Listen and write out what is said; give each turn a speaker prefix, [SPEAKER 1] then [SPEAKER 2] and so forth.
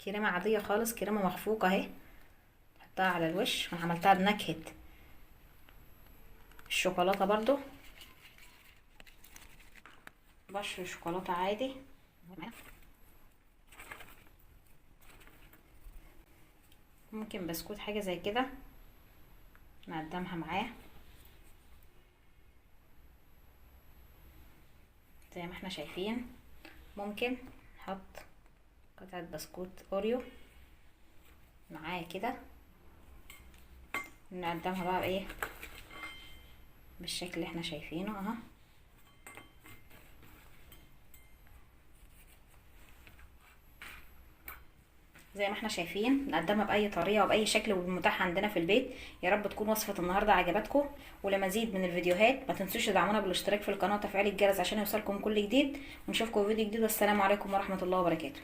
[SPEAKER 1] كريمة عادية خالص، كريمة مخفوقه اهي، نحطها على الوش. وانا عملتها بنكهه الشوكولاتة برضو، بشر شوكولاتة عادي. ممكن بسكوت حاجة زي كده نقدمها معاه زي ما احنا شايفين. ممكن نحط قطعه بسكوت اوريو معاه كده، نقدمها بقى بايه بالشكل اللي احنا شايفينه اهو. زي ما احنا شايفين نقدمها باي طريقه وباي شكل ومتاح عندنا في البيت. يا رب تكون وصفه النهارده عجبتكم، ولمزيد من الفيديوهات ما تنسوش تدعمونا بالاشتراك في القناة وتفعيل الجرس عشان يوصلكم كل جديد، ونشوفكم في فيديو جديد. والسلام عليكم ورحمة الله وبركاته.